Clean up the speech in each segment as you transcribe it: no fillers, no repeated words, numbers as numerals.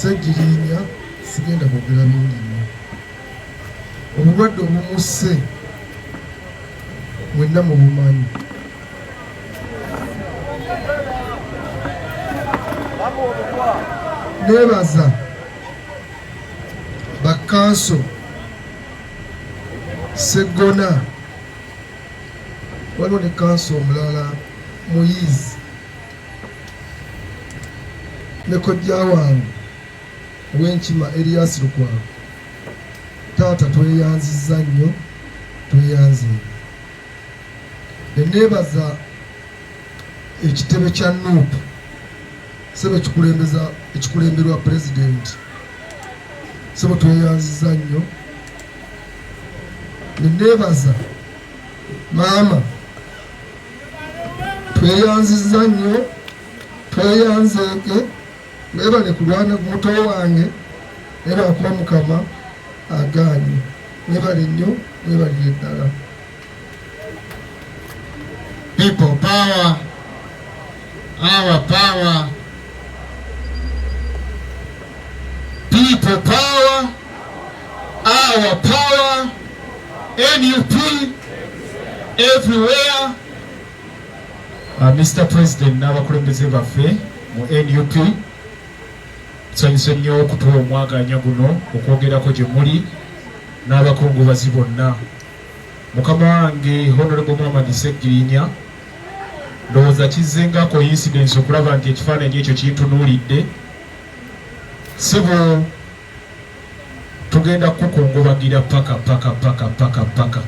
Ssegirinya sigenda kwogera bingi nnyo. Obulwadde obumusse mwenna mubumanyi. Nebaza bakkanso Sseggona, waliwo ne kanso omulala Muyizi ne kojja wange ow'enkima Erias Lukwago. Taata tweyanzizza nnyo, tweyanzeege. Ne neebaza ekitebe kya Nup sebo ekikulembeza ekikulemberwa pulezidenti sebo tweyanziza nnyo. Ne neebaza maama tweyanziza nnyo, tweyanzeege, mwebale kulwana muto wange naye lwakuba Mukama agaanye. Mwebale nnyo, mwebalire ddala. People power, our power, people power, our power, NUP everywhere. Mr. President n'abakulembeze baffe mu NUP, tusanyuse nnyo okutuwa omwaganya guno okwogerako gye muli n'abakungubazi bonna. Mukama wange Honorable Muhammad Ssegirinya, ndowooza kizze nga coincidence okulaba nti ekifaananyi ekyo kintunuulidde. Ssebo, tugenda kukukungubagira paka paka paka paka paka.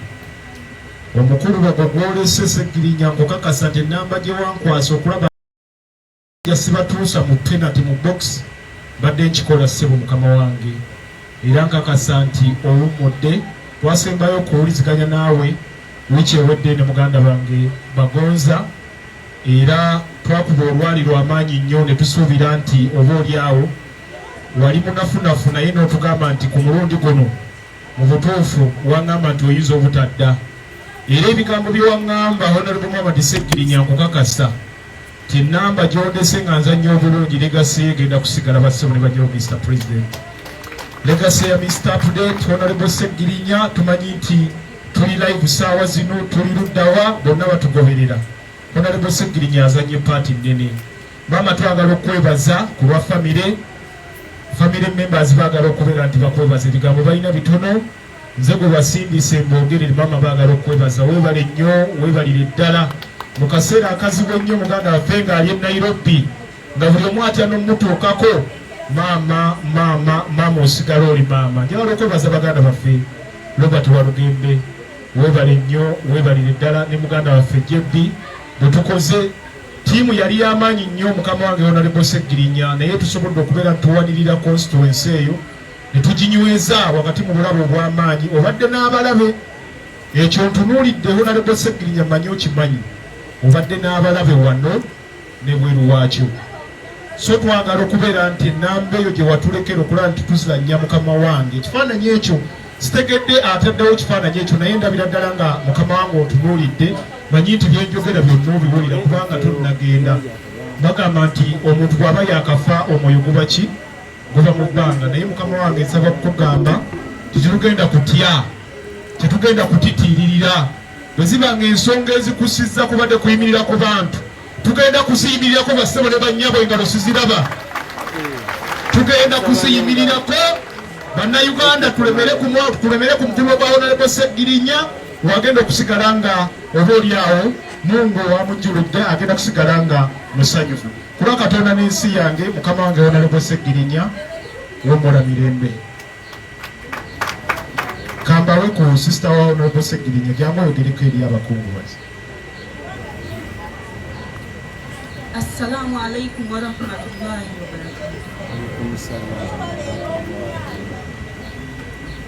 Omukulu bago gwolese Ssegirinya, nkukakasa nti ennamba gye wankwasa okulaba sibatuusa mu penalty mu box mbadde nkikola ssebo mukama wange, era nkakasa nti owummudde. Twasembayo okuwuliziganya naawe wiiki ewedde ne muganda bange Bagonza, era twakuba olwali lw'amaanyi nnyo ne tusuubira nti oba oli awo wali munafunafu, naye n'otugamba nti ku mulundi guno mu butuufu waŋŋamba nti oyinza obutadda. Era ebigambo bye waŋŋamba Honorable Muhammad Ssegirinya, nkukakasa nti ennamba gy'ondese nga nzannya obulungi, legacy egenda kusigala. Bassebo ne bannyabo, Mr President, legacy ya Mr Update Honorable Ssegirinya, tumanyi nti tuli live saawa zino, tuli luddawa, bonna batugoberera. Honorable Ssegirinya azannye part nnene. Maama, twagala okwebaza ku lwa family. Family members baagala okubeera nti bakwebaza, ebigambo balina bitono, nze gwe basindise mboogerere. Maama, baagala okwebaza, weebale nnyo, weebalire ddala mu kaseera akazibu ennyo. Muganda waffe ng'ali e Nairobi nga buli omu atya n'omutuukako, maama, maama, maama, osigala oli maama. Njagala okwebaza baganda baffe, Robert Walugembe, weebale nnyo, weebalire ddala, ne muganda waffe JB. Bwe tukoze ttiimu yali y'amaanyi nnyo, mukama wange Honorable Ssegirinya, naye tusobodde okubeera tuwanirira constituency eyo ne tuginyweza wakati mu bulabe obw'amaanyi obadde n'abalabe. Ekyo ntunuulidde Honorable Ssegirinya, mmanyi okimanyi, obadde n'abalabe wano ne bweru waakyo, so twagala okubeera nti ennamba eyo gye watulekera okulaba nti tuzannya. Mukama wange, ekifaananyi ekyo sitegedde ataddewo kifaananyi ekyo, naye ndabira ddala nga mukama wange otunuulidde, manyi nti byenjogera byonna obiwulira kubanga tonnagenda. Bagamba nti omuntu bw'aba yakafa omwoyo guba ki? Guba mu bbanga. Naye mukama wange, nsaba kukugamba tetugenda kutya, tetugenda kutitiiririra. Bwe ziba nga ensonga ezikusizza kubadde kuyimirira ku bantu, tugenda kuziyimirirako. Bassebo ne bannyabo, engalo siziraba, tugenda kuziyimirirako. Bannayuganda, tulemere ku mukulu gwa Honorable Ssegirinya, wagenda okusigala nga oba oli awo Mungu wamujjuludde, agenda kusigala nga musanyufu kuba Katonda n'ensi yange. Mukama wange Honorable Ssegirinya, wummula mirembe. Kambawe ku sister wa Honorable Ssegirinya, jangu oyogereko eri abakungubazi. Assalamu alaikum warahmatullahi wabarakatuh.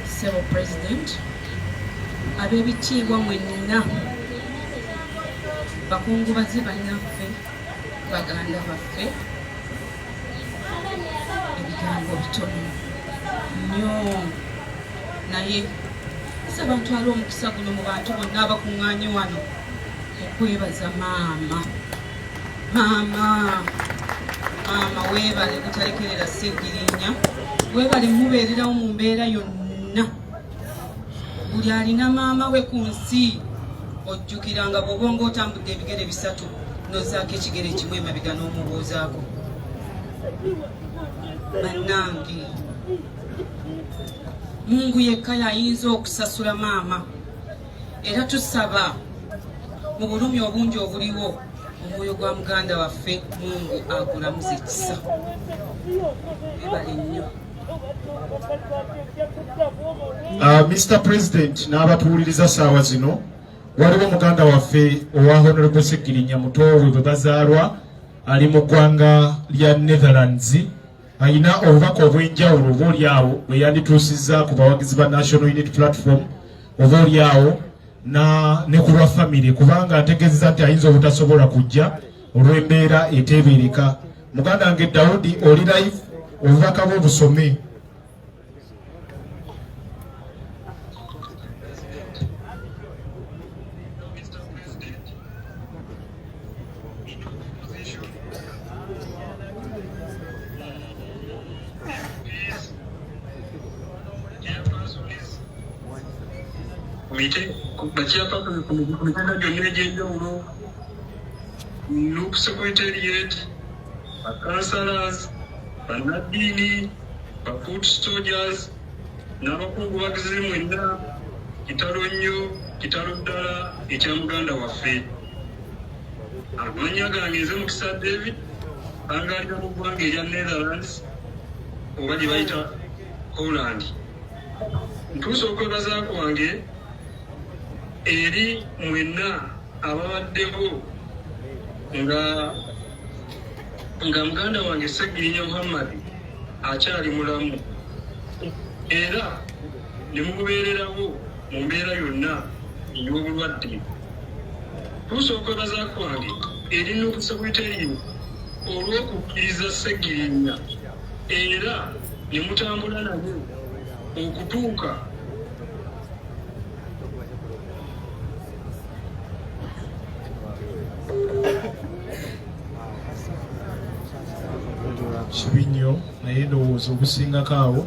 Ssebo President, ab'ebitiibwa mwenna, bakungubazi bannaffe, baganda baffe, ebigambo bitono nnyo, naye nsaba ntwale omukisa guno mu bantu bonna abakuŋŋaanye wano okwebaza maama. Maama Maama weebale butalekerera Ssegirinya, weebale mubeererawo mu mbeera yonna. Buli alina maama we ku nsi ojjukira nga bw'oba ng'otambudde ebigere bisatu n'ozzaako ekigere ekimu emabega n'omubuuzaako. Bannange, Mungu yekka yayinza okusasula maama, era tusaba mu bulumi obungi obuliwo omwoyo gwa muganda waffe Mungu agulamuze ekisa. Webale nnyo. Mr President n'abatuwuliriza saawa zino, waliwo muganda waffe owa Honorable Ssegirinya mutoowe bwe bazaalwa ali mu ggwanga lya Netherlands, alina obubaka obw'enjawulo oba oli awo bwe yandituusizza ku bawagizi ba National Unity Platform oba oli awo ne ku lwa famire, kubanga ategeezezza nti ayinza obutasobola kujja olw'embeera eteebereka. Muganda wange Daudi, oli live, obubaka bwe busome. Ku mitendera gyonna egy'enjawulo, NUP secretariat, bacouncillors, bannaddiini, ba foot soldiers n'abakungubagizi mwenna, kitalo nnyo, kitalo ddala ekya muganda waffe. Amannya gange nze Mukisa David, bangaalira mu ggwanga erya Netherlands oba gye bayita Holland. Ntuusa okwebaza kwange eri mwenna ababaddewo nga muganda wange Ssegirinya Muhammad akyali mulamu, era ne mubeererawo mu mbeera yonna ey'obulwadde. Tuusa okwebaza kwange eri NUP Secretariat olw'okukkiriza Ssegirinya era ne mutambula naye okutuuka Kibi nnyo, naye ndowooza obusingako awo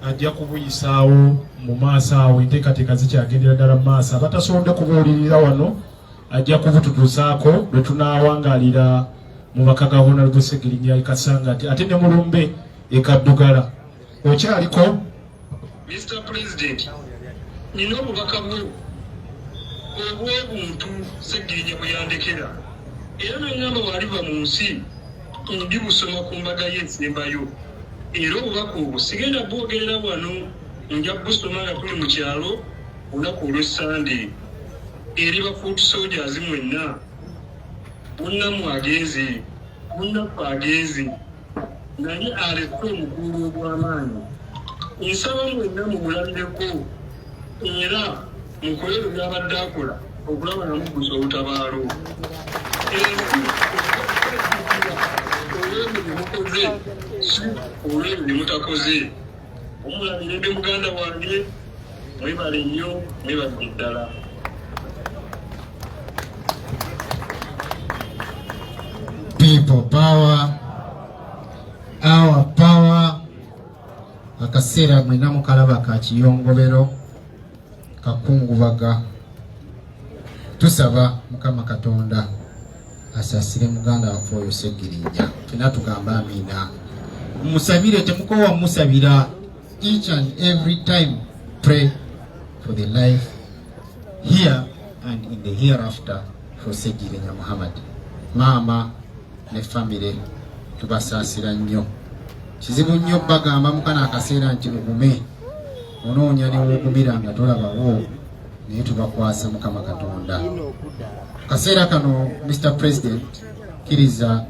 ajja kubuyisaawo mu maaso awo. Enteekateeka zikyagendera ddala mu maaso. Abatasobodde kubuulirira wano ajja kubututuusaako lwe tunaawangaalira mu maka ga Honorable Ssegirinya e Kasangati, ate ne mulumbe e Kaddugala. Okyaliko? Mr President, nina obubaka bwo obw'obuntu Ssegirinya bwe yandekera, era nangamba bw'aliva mu nsi ndi busoma ku mbaga ye esembayo, era obubaka obwo sigenda bwogerera wano, nja busoma nga tuli mu kyalo olunaku olw'Essande. Eri ba foot soldiers mwenna, munnammwe agenze, munnaffe agenze, naye alese omukuulu ogw'amaanyi. Nsaba mwenna mumulabireko era mukole ebyo by'abadde akola okulaba nga muggusa olutabaalo. Ensi olw'ebyo bye mukoze, si olw'ebyo bye mutakoze. Omula mirembe muganda wange, mwebale nnyo, mwebale ddala. People power, our power. Akaseera mwena mukalaba ka kiyongobero kakungubaga. Tusaba Mukama Katonda asaasire muganda waffe oyo Ssegirinya. Fena tugamba amiina. Musabire, temukowa musabira. Each and every time pray for the life here and in the hereafter for Ssegirinya Muhammad. Maama ne famire tubasaasira nnyo. Kizibu nnyo bagamba mukana akaseera nti mugume, onoonya ne wogumira nga tolabawo, naye tubakwasa Mukama Katonda. Kaseera kano Mr President, kkiriza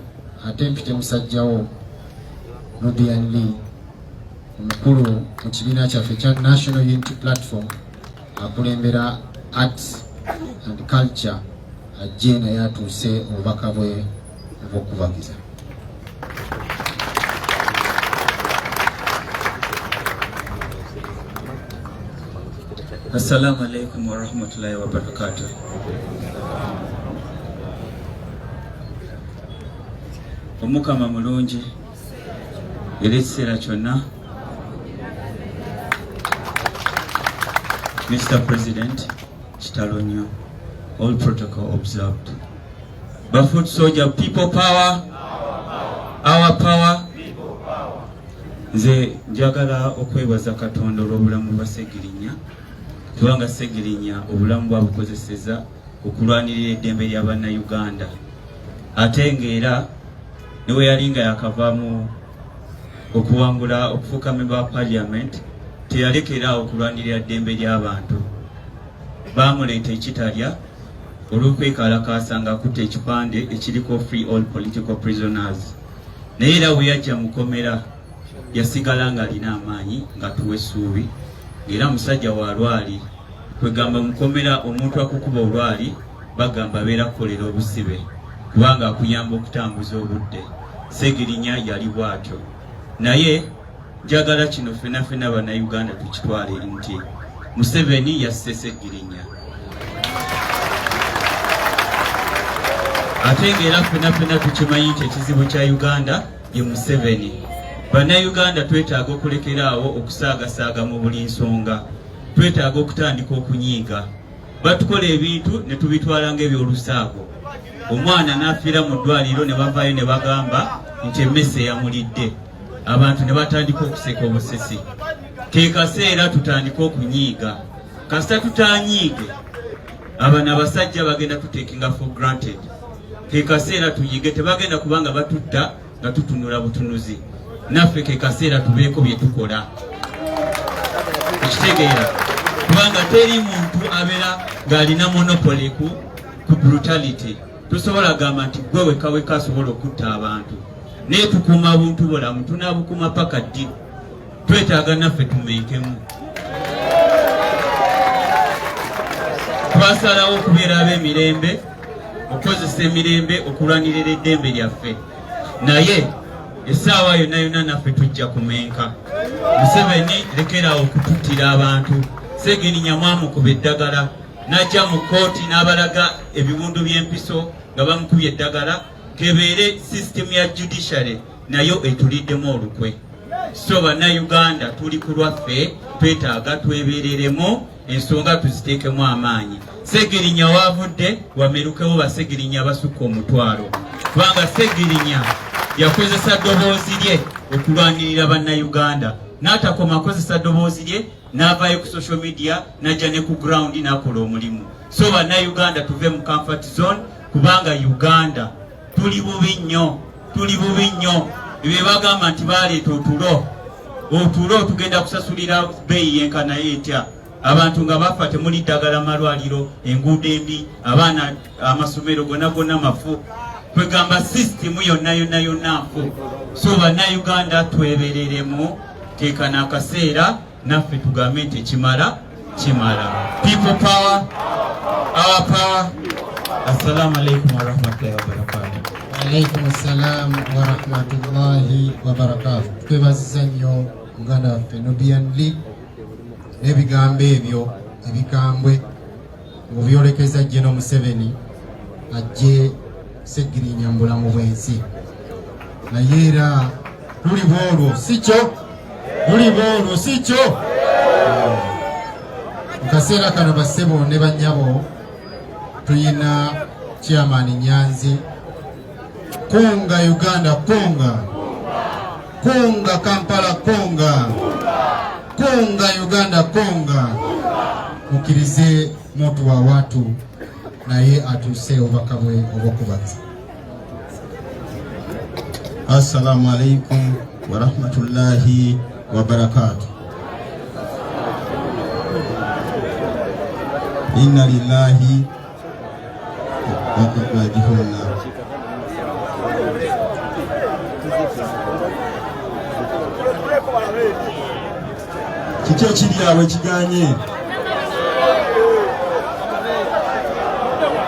ate mpite musajjawo Nubian Lee, omukulu mu kibiina kyaffe ekya National Unity Platform, akulembera arts and culture, ajje naye atuuse obubaka bwe obw'okubagiza. Assalamu alaikum warahmatullahi wabarakatuh. Omukama mulungi era ekiseera kyonna. Mr. President, kitalo nnyo. All protocol observed. Ba foot soldier, people power, our power. Nze njagala okwebaza Katonda olw'obulamu bwa Ssegirinya, kubanga Ssegirinya obulamu bwabukozeseza okulwanirira eddembe lya Bannayuganda, ate ng'era ne we yali nga yakavaamu okuwangula okufuuka memba wa parliament teyalekera awo okulwanirira ddembe ly'abantu. Baamuleeta ekitalya olw'okwekalakaasa ng'akutte ekipande ekiriko free all political prisoners, naye era bwe yajja mukomera yasigala ng'alina amaanyi ng'atuwa essuubi, ng'era musajja wa lwali. Kwegamba mukomera omuntu akukuba olwali bagamba abeera kukolera obusibe kubanga akuyamba okutambuza obudde. Segirinya yali bwatyo, naye njagala kino fena fena Bannayuganda tukitwale nti Museveni yasse Segirinya, ate ng'era fena fena tukimanyi nti ekizibu kya Uganda ye Museveni. Bannayuganda twetaaga okulekeraawo okusaagasaaga mu buli nsonga, twetaaga okutandika okunyiiga. Batukola ebintu ne tubitwala ng'ebyolusaago. Omwana n'afiira mu ddwaliro ne bavaayo ne bagamba nti emmese yamulidde, abantu ne batandika okuseka obusesi. Ke kaseera tutandike okunyiiga. Kasita tutanyiige, abano abasajja bagenda tutekinga for granted. Ke kaseera tuyiige, tebagenda kubanga batutta nga tutunula butunuzi. Naffe ke kaseera tubeeko bye tukola, ekitegeera, kubanga teri muntu abeera ng'alina monopoly ku brutality. Tosobola gamba nti gwe weka weka asobola okutta abantu, naye tukuuma buntu bulamu, tunabukuma paka ddi? Twetaaga naffe tumenkemu. Twasalawo okubeera ab'emirembe, okukozesa emirembe okulwanirira eddembe lyaffe, naye essaawa yonna yonna naffe tujja kumenka. Museveni lekerawo okututtira abantu. Segirinya mwamukuba eddagala n'ajja mu kkooti n'abalaga ebiwundu by'empiso nga bamukubye eddagala. Kebeere sisitemu ya judiciary nayo etuliddemu olukwe. So Bannayuganda tuli ku lwaffe, twetaaga twebereremu, ensonga tuziteekemu amaanyi. Segirinya waavudde wamerukewo basegirinya basukka 1,000, kubanga Segirinya yakozesa ddoboozi lye okulwanirira Bannayuganda, n'atakoma akozesa ddoboozi lye n'avaayo ku social media n'ajja ne ku ground n'akola omulimu. So Bannayuganda tuve mu comfort zone, kubanga Uganda tuli bubi nnyo, tuli bubi nnyo. Ebyo bagamba nti baleeta otulo, otulo tugenda kusasulira bbeeyi yenkana etya? Abantu nga bafa, temuli ddagala malwaliro, enguudo embi, abaana amasomero gonna gonna mafu. Kwegamba sisitimu yonna yonna yonna nfu. So Bannayuganda twebereremu, keekano akaseera naffe tugambe nti ekimala kimala. People power, our power. Assalamu alaikum warahmatullahi wabarakatuh. Alaikum salam warahmatullahi wabarakatuh. Twebaziza nnyo muganda waffe Nubian Lee n'ebigambo ebyo ebikambwe ng'obyolekeza General Museveni ajje Segirinya mu bulamu bw'ensi, naye era luliba olwo si kyo, luliba olwo si kyo. Mu kaseera kano bassebo ne bannyabo tuyina Chairman Nyanzi. Kunga Uganda, kunga, kunga Kampala, kunga, kunga Uganda, kunga. Mukkirize muntu wa watu naye atuuse obubaka bwe obw'okubaza. Assalamu alaikum warahmatullahi wabarakatuh. Inna lillahi wa inna raji'un. Kiki ekiri awo ekiganye?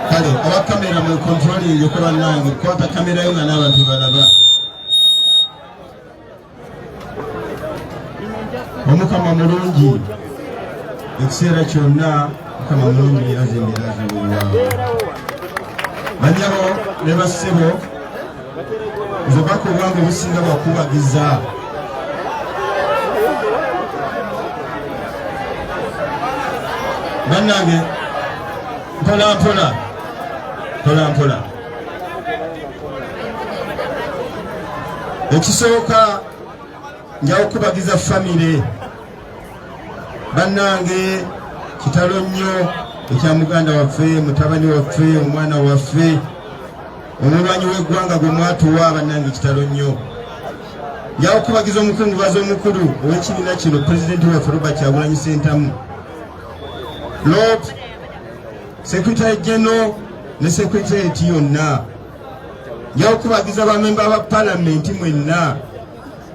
Kale aba kamera mu controlling ko bannange, kwata kamera yo nga n'abantu balaba. Omukama mulungi ekiseera kyonna, Mukama mulungi era zembeera z'obulwawo. Banyabo ne bassebo, Nze obubaka obwange obusinga bwakubagiza. Bannange, mpola mpola mpola mpola. Ekisooka nja kukubagiza famire. Bannange, kitalo nnyo ekya muganda waffe, mutabani waffe, omwana waffe, omulwanyi w'eggwanga gwe mwatuwa. Bannange, kitalo nnyo. Nja kukubagiza omukungubazi omukulu ow'ekibiina kino, pulezidenti waffe Robert Kyagulanyi Ssentamu, Lord Secretary General ne secretariat yonna. Nja kukubagiza bamemba ba palamenti mwenna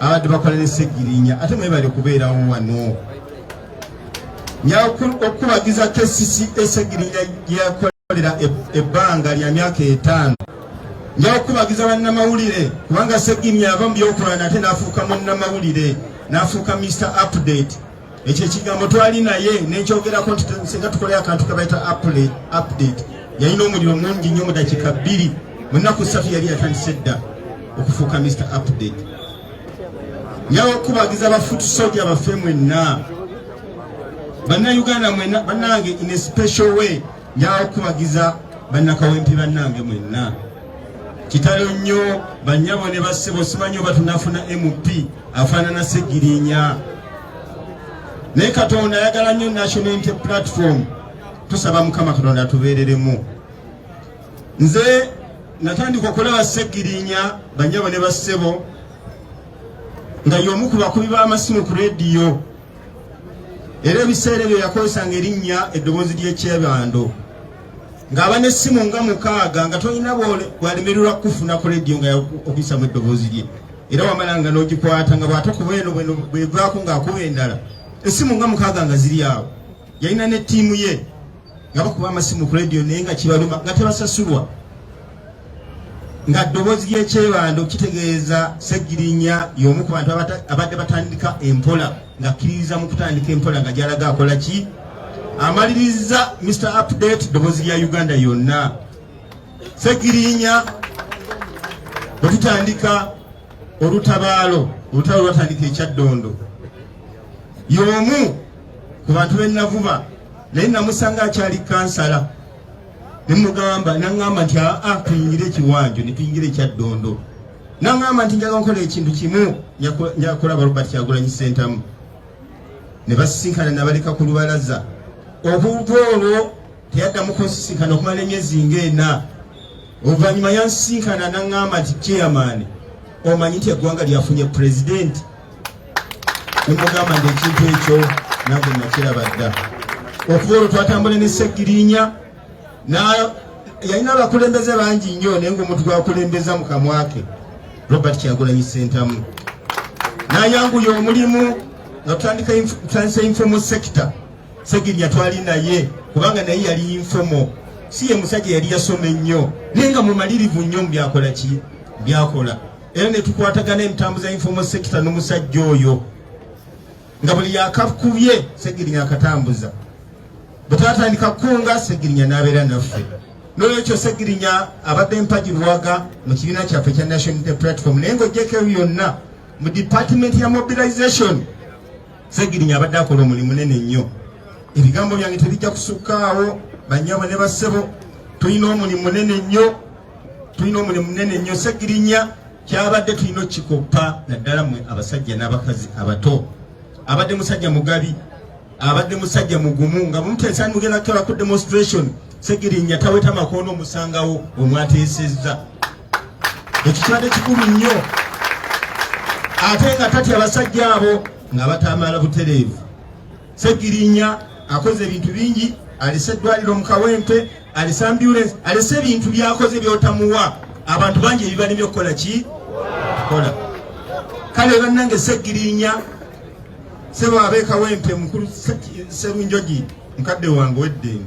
abadde bakola ne Ssegirinya, ate mwebale kubeerawo wano. Nja okukubagiza KCCA Ssegirinya gyeyakolera ebbanga lya myaka 5. Nja okukubagiza bannamawulire, kubanga Ssegirinya ava mu byokulwana ate n'afuuka munnamawulire, n'afuuka Mr Update. Ekyo ekigambo twali naye nenkyogerako nti singa tukole akantu kebayita update. Yalina omuliro mungi nnyo, mu dakiika 2, mu nnaku 3 yali yatandise dda okufuuka Mr Update. Njawo okukubagiza ba foot soldier baffe mwenna, bannayuganda mwenna. Bannange, in a special way njawo okukubagiza bannakawempe bannange mwenna. Kitalo nnyo, bannyabo ne bassebo. Simanyi oba tunafuna MP afaanana Ssegirinya, naye Katonda ayagala nnyo National Unity Platform. Tusaba Mukama Katonda atubeereremu. Nze natandika okulaba Ssegirinya, bannyabo ne bassebo, nga y'omu ku bakubi b'amasimu ku rediyo, era ebiseera ebyo yakozesanga erinnya Eddoboozi ly'Ekyebando, ng'aba n'essimu nga 6, nga tolina bwalemererwa kufuna ku rediyo nga okuyisamu eddoboozi lye, era wamalanga n'ogikwata nga bw'atakuba eno bwevaako ng'akuba endala. Essimu nga 6 nga ziri awo. Yalina ne ttiimu ye nga bakuba amasimu ku rediyo, naye nga kibaluma nga tebasasulwa. Nga ddoboozi ly'Ekyebando kitegeeza Ssegirinya y'omu ku bantu abadde batandika empola, ng'akkiririza mu kutandika empola, nga gy'alaga akola ki, amaliriza Mr Update, ddoboozi lya Uganda yonna. Ssegirinya bwe tutandika olutabaalo, olutalo lwatandika ekyaddondo, y'omu ku bantu b'enavuba, naye namusanga akyali kansala, nemugamba, naŋŋamba nti aa, tuyingire ekiwanjo. Ne tuyingira ekyaddondo, naŋŋamba nti njaga nkola ekintu kimu, njaga kulaba Robert Kyagulanyi Ssentamu. Ne basisinkana, nabaleka ku lubalaza. Okuva olwo teyaddamu kunsisinkana okumala emyezi ng'ena. Oluvannyuma yansisinkana, naŋŋamba nti, "Chairman, omanyi nti eggwanga lyafunye pulezidenti?" Nemugamba nti ekintu ekyo nange nakiraba dda. Okuva olwo twatambula ne Ssegirinya. Yalina abakulembeze bangi nnyo, naye ngaomuntu gwakulembeza mu kamwake Robert Kyagulanyi Ssentamu, n'ayanguya omulimu nga tutandisa informal sector. Ssegirinya twali naye kubanga naye yali informal, si ye musajja yali yasoma ennyo, naye nga mumalirivu nnyo mu byakola ki byakola, era ne tukwatagana emitambuza informal sector n'omusajja oyo, nga buli yakakubye Ssegirinya akatambuza. Bwe twatandika kukunga, Ssegirinya n'abeera naffe. N'olwekyo Ssegirinya abadde mpagi luwaga mu kibiina kyaffe ekya National Unity Platform. Naye ng'oggyeko ebyo byonna, mu department ya mobilization Ssegirinya abadde akola omulimu munene nnyo. Ebigambo byange tebijja kusukkaawo. Bannyabo ne bassebo, tulina omulimu munene nnyo, tulina omulimu munene nnyo. Ssegirinya kyabadde tulina okukikoppa, naddala mmwe abasajja n'abakazi abato. Abadde musajja mugabi, abadde musajja mugumu, nga mumuteesa mugenda kukola ku demonstration, Ssegirinya taweta makoona, omusangawo omwateesezza. Ekyo kyabadde kikulu nnyo, ate nga tatya abasajja abo nga batamala butereevu. Ssegirinya akoze ebintu bingi, alese eddwaliro mu Kawempe, alese ambulance, alese ebintu byakoze byotamuwa abantu bangi ebibalemye okukola ki kola. Kale bannange, Ssegirinya sebo abeekawempe, mukulu Serunjogi, mukadde wange weddembe,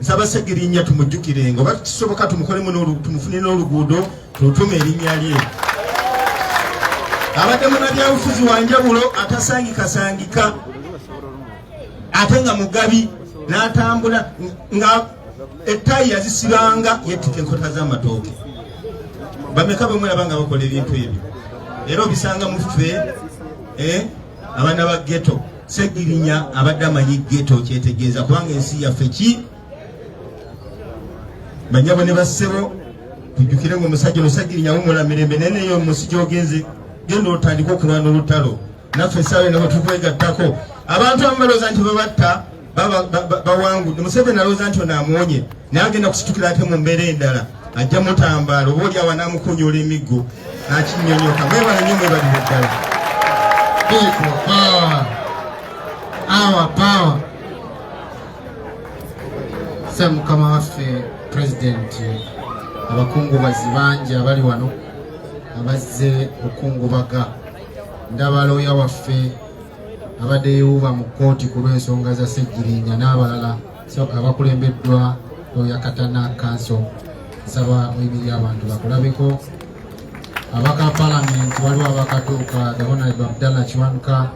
nsaba Ssegirinya tumujjukirenga, oba kisoboka tumukolemu, tumufune n'oluguudo tutume erinnya lye. Abadde munabyabufuzi wanjawulo, atasangikasangika, ate nga mugabi, n'atambula nga ettayi yazisibanga yettika enkota z'amatooke. Bameka bemulaba nga bakola ebintu ebyo? Era obisanga mu ffe eh, abaana ba ghetto. Ssegirinya abadde amanyi ghetto kyetegeeza, kubanga ensi yaffe ki banyabo ne bassebo. Tujjukire nga omusajja ono Ssegirinya wumula mirembe, naye neyo munsi gyogenze genda otandike okulwana olutalo naffe essaawa eno bwetukwegattako. Abantu abamu balowooza nti babatta bawangudde. Museveni alowooza nti ono amuwonye, naye agenda kusitukira ate mu mbeera endala, ajja mutambaala oba oli awo anaamukunyoola emiggo nakinyonyoka. Mwebale nnyo, mwebalire ddala. People power. Our power. Ssebo mukama waffe President, abakungubazi bangi abali wano abazze okungubaga. Ndaba looya waffe abadde yewuuba mu kkooti ku lw'ensonga za Ssegirinya n'abalala, so abakulembeddwa looya Katana Kanso. Nsaba oyimirire abantu bakulabeko. Abaka palamenti waliwo abakatuuka, the Honorable Abdallah Kiwanuka,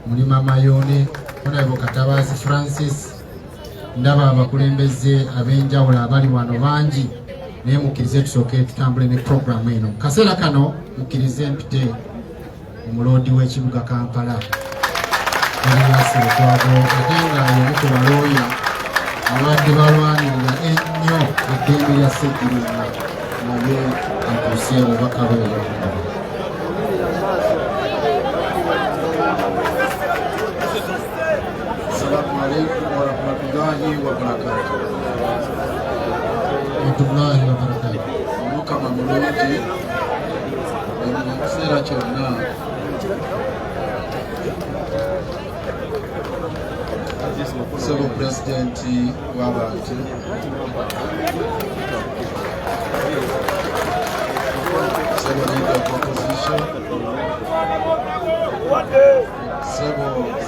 Mulima Mayone, Honorable Katabazi Francis. Ndaba abakulembeze ab'enjawulo abali wano bangi, naye mukkirize tusooke tutambule ne programu eno. Mu kaseera kano mukkirize mpite omuloodi w'ekibuga Kampala, Erias Lukwago, ate nga y'omu ku balooya abadde balwanirira ennyo eddembe lya Ssegirinya, naye atuuse obubaka bwe. Assalamu alaikum warahmatullahi wabarakatuh. Warahmatullahi wabarakatuh. Omukama mulungi buli kiseera kyonna. Ssebo Pulezidenti w'abantu, ssebo leader of opposition, ssebo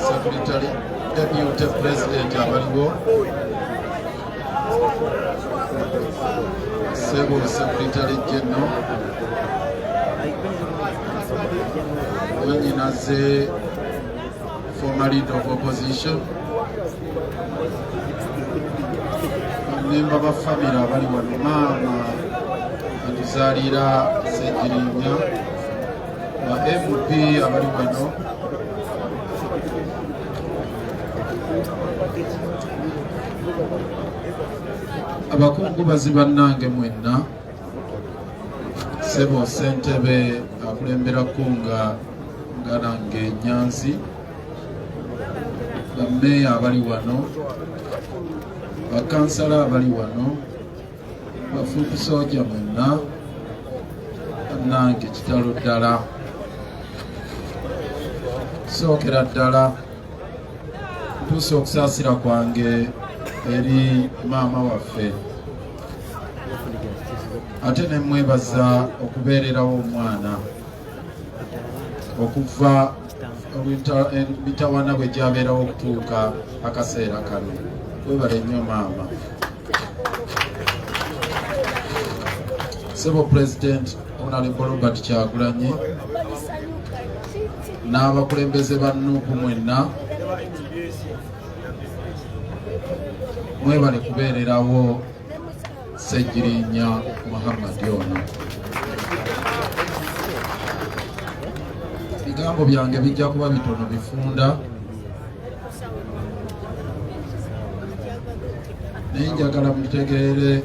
secretary deputy president abaliwo, ssebo secretary general, mwannyinaze former leader of opposition, bamemba ba famire abali wano, maama atuzaalira Ssegirinya, ba MP abali wano, abakungubazi bannange mwenna, ssebo ssentebe akulembera Kunga Ngalange Nyanzi, bammeeya abali wano, bakansala abali wano, bafuutu soja mwenna, bannange kitalo ddala. Sookera ddala ntuusa okusaasira kwange eri maama waffe, ate ne mwebaza okubeererawo omwana okuva emitawana bwe gyabeerawo okutuuka akaseera kano. Webale nnyo maama. Ssebo President Honorable Robert Kyagulanyi n'abakulembeze ba NUP mwenna, mwebale kubeererawo Ssegirinya Muhammad ono. Bigambo byange bijja kuba bitono bifunda, naye njagala mutegeere,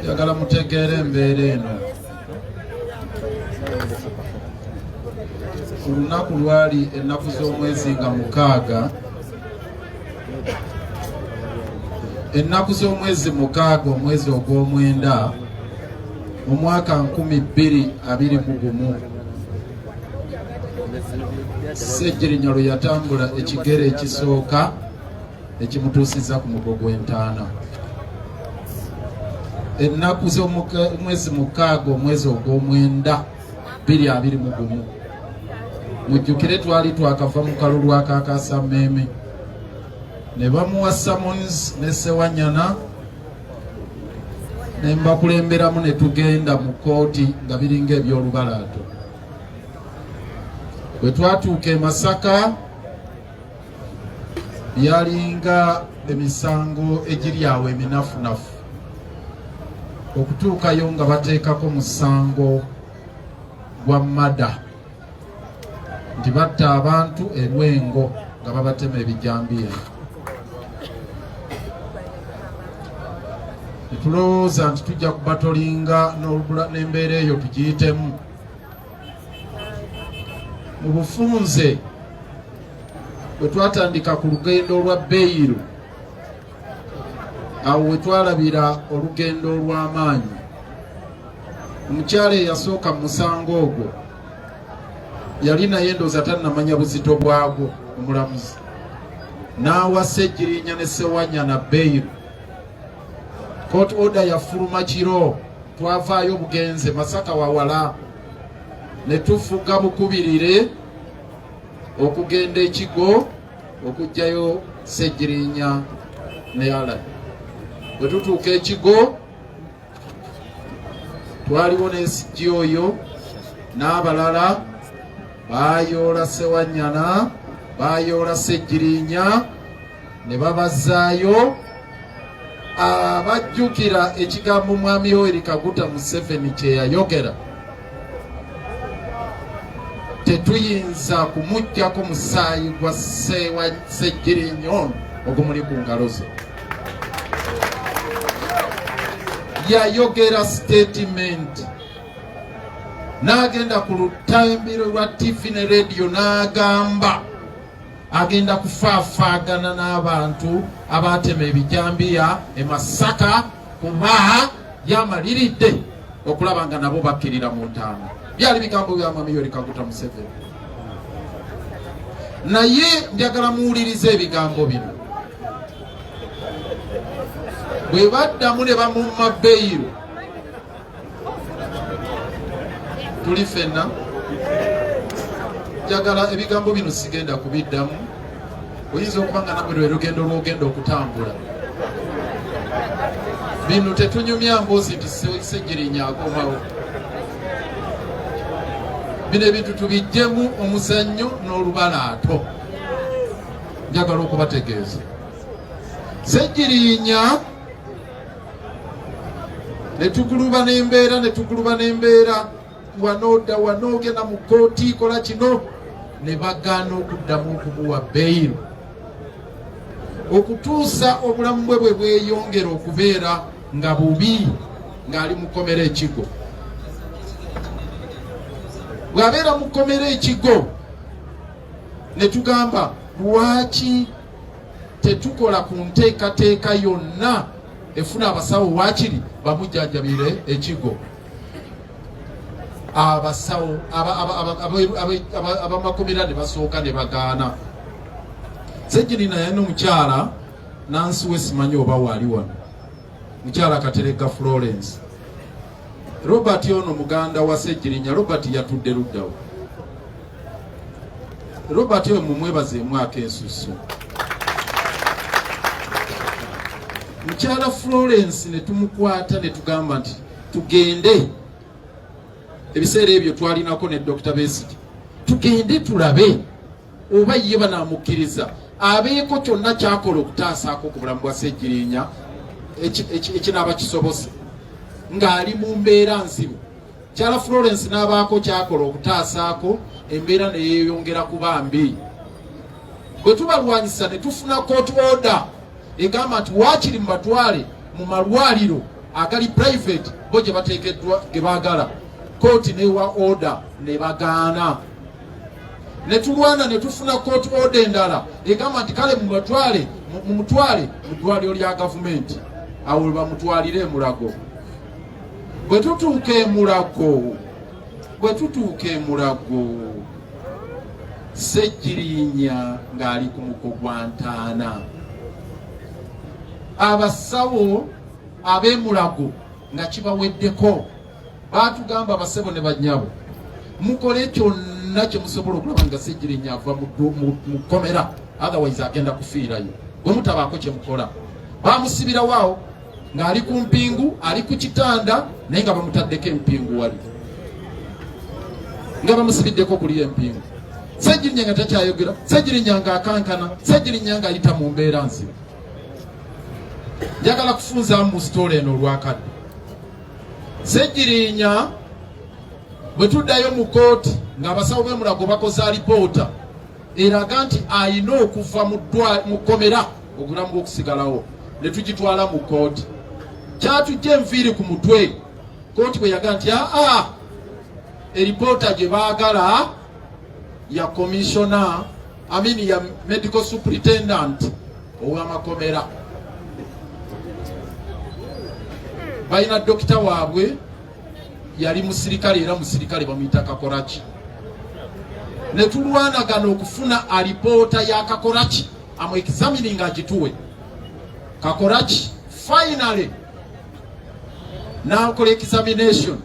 njagala mutegeere embeera eno. Olunaku lwali ennaku z'omwezi nga 6, ennaku z'omwezi 6, omwezi ogw'omwenda, omwaka 2021, Ssegirinya lwe yatambula ekigere ekisooka ekimutuusizza ku mugo gw'entaana. Ennaku z'omwezi 6, omwezi ogw'omwenda, 2021. Mujjukire twali twakava mu kalulu akakasa mmeeme, ne bamuwa summons ne Sewanyana, ne mbakulemberamu ne tugenda mu kkooti nga biringa eby'olubalaato. Bwe twatuuka e Masaka, byalinga emisango egiri awo eminafunafu. Okutuukayo nga bateekako musango gwa mada nti batta abantu erwengo nga babatema ebijambiya. Netulowooza nti tujja kubatolinga n'embeera eyo tugiyitemu mu bufunze. Bwe twatandika ku lugendo olwa beyiru, awo we twalabira olugendo olw'amaanyi. Omukyala eyasooka mu musango ogwo yali naye ndowooza tannamanya buzito bwagwo. Omulamuzi n'awa Ssegirinya ne Ssewanyana beyiro. Court order yafuluma kiro, twavaayo bugenze Masaka wawala, ne tufuga bukubirire okugenda ekigo okugjayo Ssegirinya ne Alan. Bwe tutuuka ekigo twaliwo n'esijji oyo n'abalala, bayoola Ssewanyana, bayoola Ssegirinya ne babazaayo. Abajjukira ekigambo Mwami Yoweri Kaguta Museveni kye yayogera, tetuyinza kumuggyako musaayi gwa Ssegirinya ono ogumuli ku ngalo ze. Yayogera statement n'agenda ku lutambiro lwa TV ne radio n'agamba agenda kufaafaagana n'abantu abaatema ebijambiya e Masaka, kuba yamaliridde okulaba nga nabo bakkirira mu ntaana. Byali bigambo bya Mwami Yoweri Kaguta Museveni. Naye njagala muwulirize ebigambo bino. Bwe baddamu ne bamumma beyiro, tuli ffenna. Njagala ebigambo bino sigenda kubiddamu. Oyinza okuba nga namwe lwe lugendo lwogenda okutambula. Bino tetunyumya mboozi nti Ssegirinya akomawo. Bino ebintu tubijjemu omuzannyo n'olubalaato. Njagala okubategeeza, Ssegirinya netuguluba n'embeera, netuguluba n'embeera, wanoodda wanoogenda mu kkooti kola kino, ne bagaana okuddamu okumuwa beyiro okutuusa obulamu bwe bwe bweyongera okubeera nga bubi ng'ali mu kkomera ekigo. Bw'abeera mu kkomera ekigo, ne tugamba lwaki tetukola ku nteekateeka yonna efuna abasawo waakiri bamujjanjabire ekigo. Abasawo abamakomera ne basooka ne bagaana. Sejjirina yalina omukyala nansi we, simanyi oba waali wano, mukyala Katerega Florence. Robert ono muganda wa Ssegirinya. Robert yatudde luddawo. Robert oyo mumwebaze emwaka ensusu. Mukyala Florence ne tumukwata ne tugamba nti tugende, ebiseera ebyo twalinako ne Dr. Besigye, tugende tulabe oba ye banaamukkiriza abeeko kyonna kyakola okutaasaako ku bulamu bwa Ssegirinya ekinaaba kisobose ng'ali mu mbeera nzibu. Kyala Florence n'abaako kyakola okutaasaako, embeera ne yeeyongera kuba mbi. Bwe tubalwanyisa ne tufuna court order egamba nti waakiri mubatwale mu malwaliro agali private bo gye bateekeddwa ge baagala. Kooti newa order ne bagaana. Ne tulwana ne tufuna court order endala egamba nti kale mubatwale, mumutwale mu ddwaliro lya gavumenti. Awo we bamutwalire emulago. Bwe tutuuka emulago, bwe tutuuka emulago, Ssegirinya ng'ali ku muko gwa ntaana, abasawo ab'emulago nga kibaweddeko baatugamba, basebo ne bannyabo, mukole kyonna kye musobola okulaba nga Ssegirinya ava mu kkomera, otherwise agenda kufiirayo bwe mutabaako kye mukola. Bamusibirawo awo ng'ali ku mpingu, ali ku kitanda, naye nga bamutaddeko empingu wali, nga bamusibiddeko kuli empingu. Ssegirinya nga takyayogera, Ssegirinya ng'akankana, Ssegirinya ng'ayita mu mbeera nzibu. Njagala kufunzaamu mu sitoola eno olwakadde. Ssegirinya bwe tuddayo mu kkooti ng'abasawo b'e Mulago bakoze alipoota eraga nti alina okuva mu kkomera obulamu bw'okusigalawo ne tugitwala mu kkooti. Kyatujja enviiri ku mutwe kkooti bwe yaga nti aa eripoota gye baagala ya komishona amini ya medical superintendent ow'amakomera. Balina dokita waabwe yali musirikale era musirikale bamuyita Kakoraki. Ne tulwanagana okufuna alipoota ya Kakoraki amu examining agituwe. Kakoraki finally n'akola examination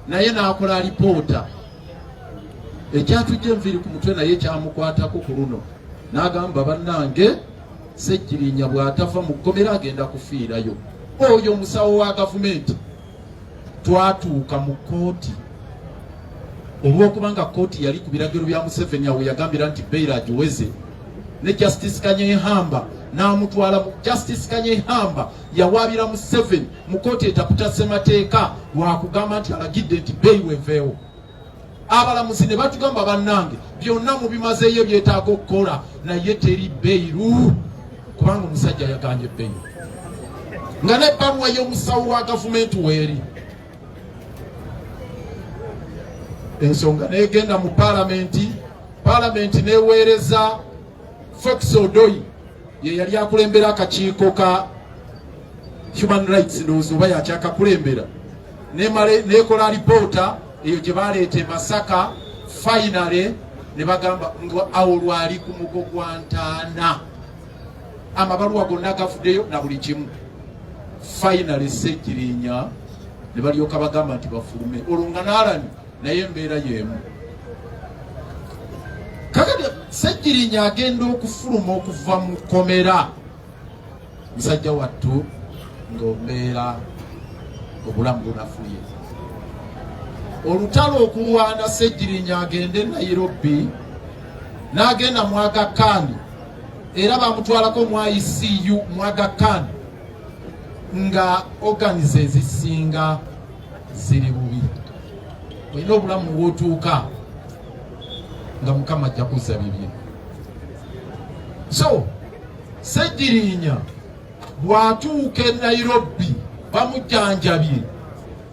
naye n'akola alipoota ekyatujja enviiri ku mutwe naye kyamukwatako ku luno n'agamba bannange Ssegirinya bw'atava mu kkomera agenda kufiirayo. Oyo omusawo wa gavumenti. Twatuuka mu kkooti olw'okubanga kkooti yali ku biragiro bya Museveni awo yagambira nti beyiro agiweze ne Justice Kanyeihamba n'amutwala mu Justice Kanyeihamba yawaabira Museveni mu kkooti etaputa ssemateeka lwakugamba nti alagidde nti beyiro eveewo. Abalamuzi ne batugamba bannange byonna mubimazeeyo ebyetaaga okukola naye teri beiru kubanga omusajja yaganye beiru nga n'ebbaluwa y'omusawo wa gavumenti weeri. Ensonga n'egenda mu paalamenti, paalamenti n'eweereza Fox Odoi ye yali akulembera akakiiko ka Human Rights, ndowooza oba yakyakakulembera, nekola alipoota eyo gye baleeta e Masaka. Finally ne bagamba nga awo lwali ku mugo gwa ntaana, amabaluwa gonna gavuddeyo na buli kimu. Finally Ssegirinya ne balyoka bagamba nti bafulume, olwo nga n'alani naye embeera y'emu. Kakati Ssegirinya agenda okufuluma okuva mu kkomera, musajja wattu ng'ombeera obulamu bunafuye. Olutalo okulwana Ssegirinya agende Nairobi n'agenda mu Aga Khan, era bamutwalako mu ICU mu Aga Khan nga organs ezisinga ziri bubi. Olina obulamu w'otuuka nga Mukama ajja kuzza bibye. So Ssegirinya bw'atuuka e Nairobi bamujjanjabye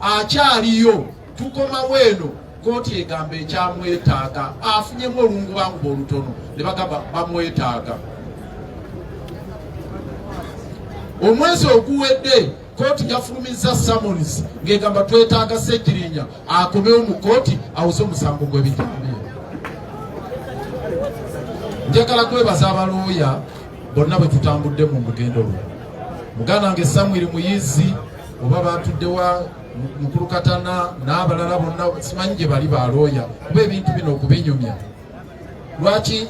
akyaliyo, tukomawo eno kkooti egamba ekyamwetaaga, afunyemu olungubanguba olutono ne bagamba bamwetaaga. Omwezi oguwedde kkooti yafulumizza summons ng'egamba twetaaga Ssegirinya akomewo mu kkooti awoze omusango gw'ebijambiya. Njagala kwebaza abalooya bonna bwe tutambudde mu lugendo lwo. Muganda wange Samuel Muyizi oba batuddewa Mukulu Katana n'abalala bonna simanyi gye bali balooya, kuba ebintu bino okubinyumya lwaki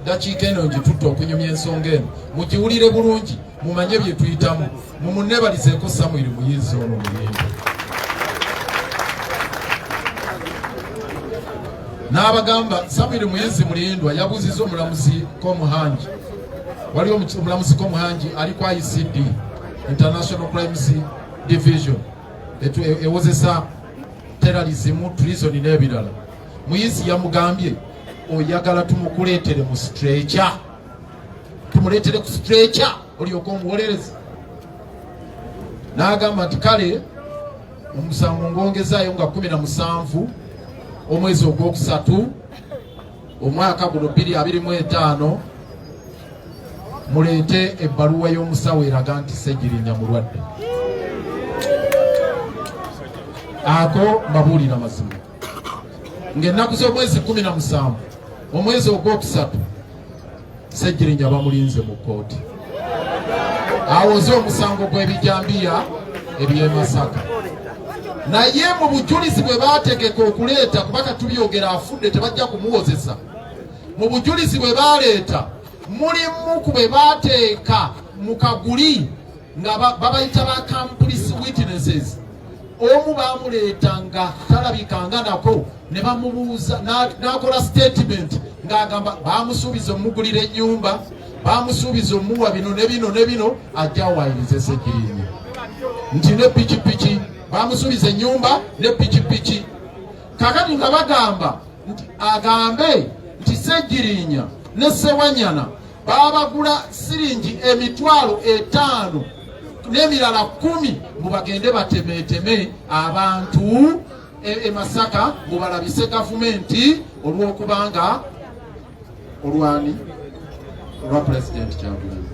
dakiika eno ngitutte okunyumya ensonga eno mugiwulire bulungi mumanye bye tuyitamu. Mumuneebalizeeko Samuel Muyizi ono muyimbi n'abagamba Samuel Muyizi Mulindwa yabuuzizza omulamuzi Komuhangi. Waliwo omulamuzi Komuhangi ali ku ICD, International Crimes Division, ewozesa terrorism, treason n'ebirala. Muyizi yamugambye oyagala tumukuleetere mu stretcher, tumuleetere ku stretcher olyoke omuwolereze. N'agamba nti kale omusango ngongezaayo nga 17 omwezi ogwokusatu omwaka guno 2025 muleete ebbaluwa y'omusawo eraga nti Ssegirinya mulwadde. Ako mbabuulira mazima ng'ennaku z'omwezi 17 omwezi ogwokusatu Ssegirinya bamulinze mu kkooti awoze omusango gw'ebijambiya eby'e Masaka. Naye mu bujulizi bwe baategeka okuleeta, kuba katubyogera afudde tebajja kumuwozesa, mu bujulizi bwe baaleeta mulimu ku bwe baateeka mu kaguli nga babayita ba accomplice witnesses. Omu baamuleeta nga talabikanga nako ne bamubuuza n'akola statement ng'agamba baamusuubiza omugulira ennyumba, baamusuubiza omuwa bino ne bino ne bino, ajja awaayirize Ssegirinya nti ne pikipiki Bamusuubiza ennyumba ne pikipiki. Kakati nga bagamba nti agambe nti Ssegirinya ne Ssewanyana babagula siringi 50,000 n'emirala 10 mbu bagende batemeeteme abantu e Masaka mbu balabise gavumenti olw'okubanga olwani olwa Pulezidenti Kyagulanyi.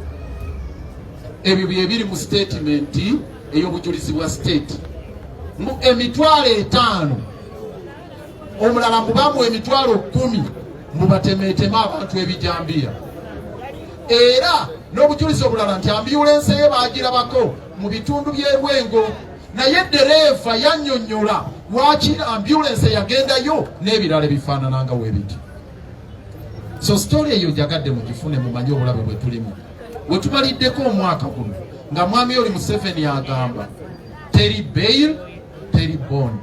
Ebyo bye biri mu sitatimenti ey'obujulizi bwa state, mbu 50,000, omulala mbu bamuwa 10,000 mbu batemeeteme abantu ebijambiya. Era n'obujulizi obulala nti ambulensi ye bagirabako mu bitundu by'e Lwengo, naye ddereeva yannyonnyola lwaki ambulensi yagendayo n'ebirala ebifaanana nga weebiti. So story eyo njagadde mugifune, mumanye obulabe bwe tulimu, we tumaliddeko omwaka guno nga mwami oli Museveni agamba teri bail, teri bond,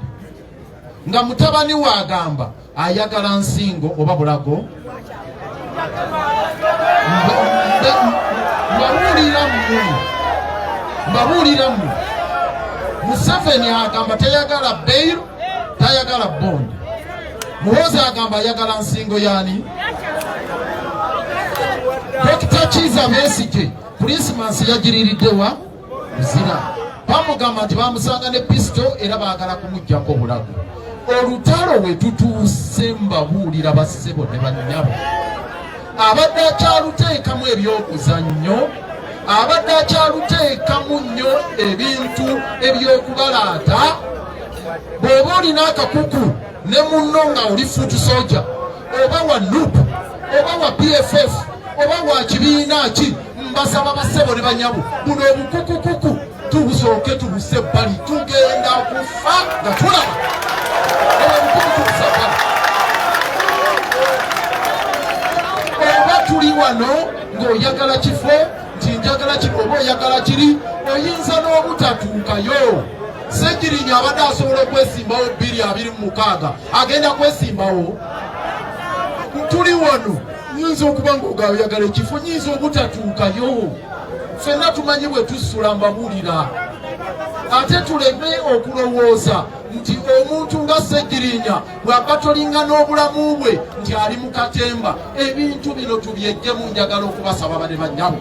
nga mutabani we agamba ayagala nsingo oba bulago. Mbabuulira mmwe, mbabuulira mmwe, Museveni agamba tayagala bail, tayagala bond. Muhoozi agamba ayagala nsingo yani Dr. Kiza Besigye. Christmas yagiririddewa Luzira, bamugamba nti bamusanga ne pisito era baagala kumugjako bulago. Olutalo we tutuuse, mbabuulira bassebo ne bannyabo, abadde akyaluteekamu ebyokuzannyo, abadde akyaluteekamu nnyo ebintu ebyokubalaata. Bw'oba olina akakuku ne munno nga oli foot soldier, oba wa NUP, oba wa PFF, oba wa kibiina ki, mbasaba bassebo ne banyabo, buno obukukukuku tubusooke tubuse ebbali. Tugenda kufa nga tulaba. Obukuku tubuse ebbali. Oba tuli wano ng'oyagala kifo nti njagala kino oba oyagala kiri, oyinza n'obutatuukayo. Segirinya abadde asobola okwesimbawo 2026, agenda kwesimbawo. Tuli wano, nyinza okuba ngaoyagala ekifo, nyinza obutatuukayo. Ffenna tumanyi bwe tusula. Mbabuulira, ate tuleme okulowooza nti omuntu nga Segirinya bw'aba tolinga n'obulamu bwe nti ali mu katemba. Ebintu bino tubyejjemu. Njagala okubasaba bane bannyabo,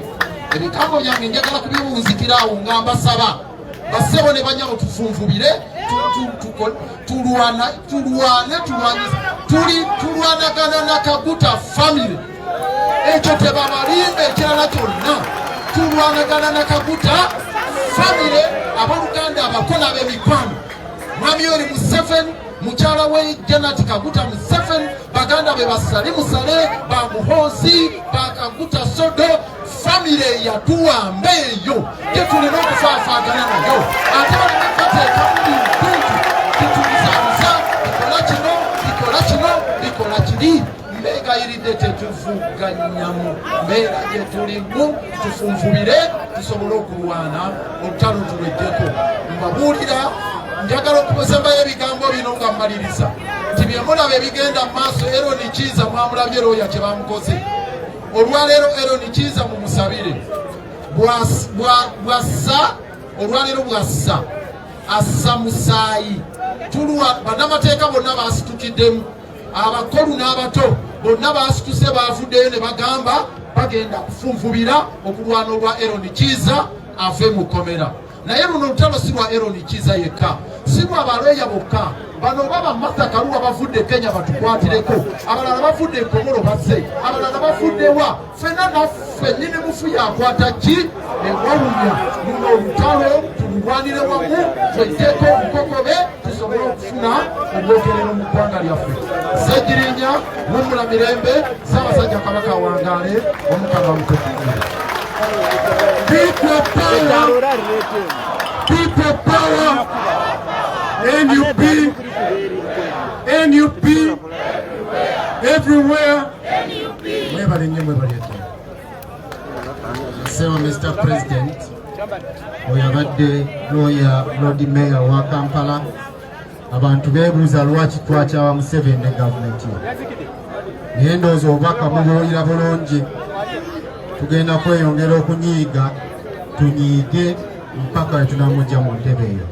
ebigambo byange njagala kubiwunzikiraawo nga mbasaba bassebo ne banyabo, tufunvubire, tulwane, tulwanyisa. Tuli tulwanagana na Kaguta family, ekyo tebabalimba. Ekirala kyonna, tulwanagana na Kaguta family. Abooluganda, abakola ab'emikwano, mwami Yoweri Museveni, mukyala we Janet Kaguta Museveni, baganda be basale musale, bamuhoozi, bakaguta sodo, famire yatuwamba eyo gye tulina okufaafaagana nayo. Ate baleme bateekamu bintu titubuzabuza, bikola kino, bikola kino, bikola kiri. Mbegayiridde, tetuvuganyamu mbeera gye tulimu, tufunvubire tusobole okulwana olutalo tulwejjeko. Mbabuulira, njagala okusembayo ebigambo bino nga mmaliriza nti byemulaba ebigenda mu maaso, Eroni Kiiza mwamulabye looya kye bamukoze olwaleero. Eroni Kiiza mumusabire. Bwassa olwaleero, bwassa assa musaayi. Tulwa bannamateeka bonna basitukiddemu, abakolu n'abato bonna basituse, bavuddeyo ne bagamba bagenda kufunvubira okulwana olwa Eroni Kiiza ave mu kkomera. Naye luno olutalo si lwa Eroni Kiiza yekka, si lwa balooya bokka. Bano oba ba Martha Karua bavudde Kenya batukwatireko, abalala bavudde Ekomolo bazze, abalala bavuddewa. Ffenna naffe nyini mufu yakwata ki ewawunya. Luno olutalo tululwanire wamu, twejjeko obukokobe tusobole okufuna obwogerero mu ggwanga lyaffe. Segirinya, wumula mirembe. Ssaabasajja Kabaka awangaale, Omukama mutekiire. People power! People power! NUP! NUP! Everywhere! Mwebale nnyo, mwebale ddala. Ssebo Mr President, oyo abadde lawyer, Lord Mayor wa Kampala. Abantu beebuuza lwaki twakyawa Museveni ne gavumenti ye, naye ndowooza obubaka mubuwulira bulungi. Tugenda kweyongera okunyiiga, tunyiige mpaka we tunamujja mu ntebe eyo.